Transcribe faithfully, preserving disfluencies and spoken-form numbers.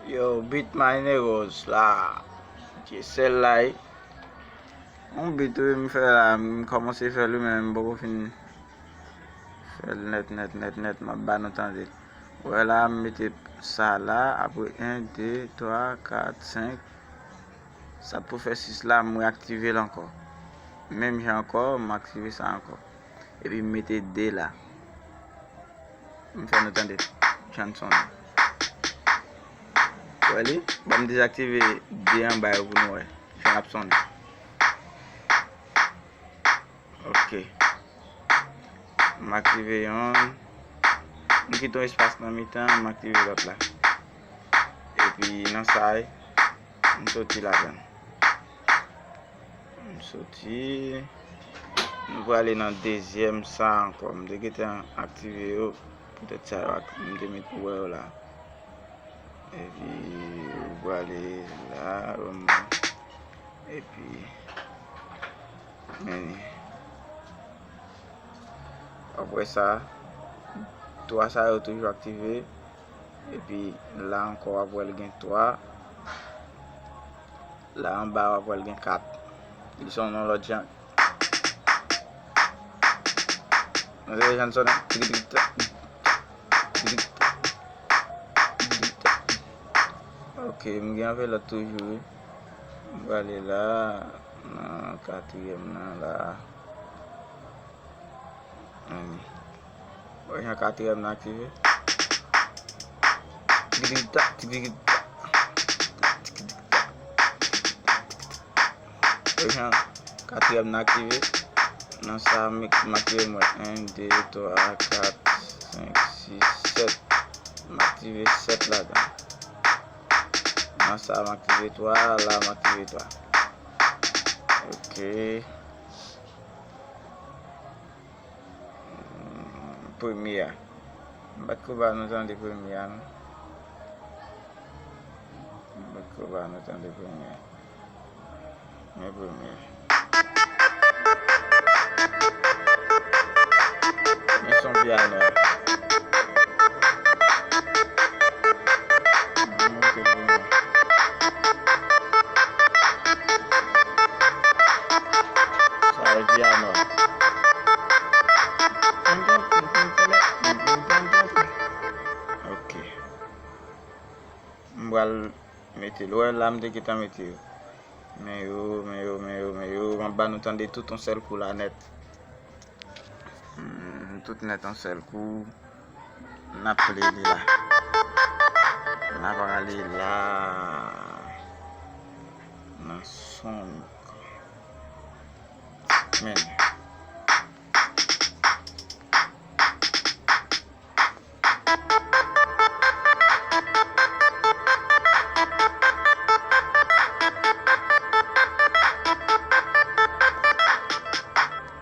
Yo, beat my niggas la. Dyesèl la, wi. Yon beat wi m fè la, m kòmanse fè l wi, men m poko fin fè l nèt, nèt, nèt, nèt. M ap ba nou tande. Ou wè la, m mete sa la, apre en, de, twa, kat, senk. Sa pou fè sis la, m reaktive l ankò. Menm jan ankò, m aktive sa ankò. Epi m mete de la. M fè nou tande jan l sonnen. Ou wè li? Ban m dezaktive de anba yo pou nou wè jan l ap sonnen. Ok. M aktive yonn. M kite yon espas nan mitan, m aktive lòt la. Epi nan sa, m soti ladan l. M soti. M prale nan dezyèm sa ankò. M te gentan aktive yo. Poutèt sa yo ak-, m te met pou wè yo la. Epi, ou prale la, ban m wè. Epi, men li. Apre sa, twa sa yo toujou aktive. Epi, la ankò, w ap wè l gen twa. La anba, w ap wè l gen kat. Li sonnen yon lòt jan. Nan se jan l sonnen. Tiki tiki tak. Tiki tiki tak. Tiki tiki tak. Ok, m gen anvelòp toujou, wi. M prale la, nan katriyèm nan la. Ann. Wè jan katriyèm nan aktive. Tiki tiki tak, tiki tiki tak. Tiki tiki tak. Wè jan katriyèm nan aktive. Nan sa, m, m aktive mwen. En, de, twa, kat, senk, sis, sèt. M aktive sèt ladan. Nan sa, m aktive twa, la, m aktive twa. Ok. Hmm, premye a. M pa t ko ba nou tande premye a, non. M pa t ko ba nou tande premye a. Men premye. Men son pyano a. Monte premye. Sa e pyano a. Ok. M pral mete l. Wè la m te gentan mete yo. Men yo, men yo, men yo, men yo. M ap ba nou tande tout yon sèl kou la nèt. Hmm, tout nèt yon sèl kou. N ap play li la. N ap prale la. Nan son. Men.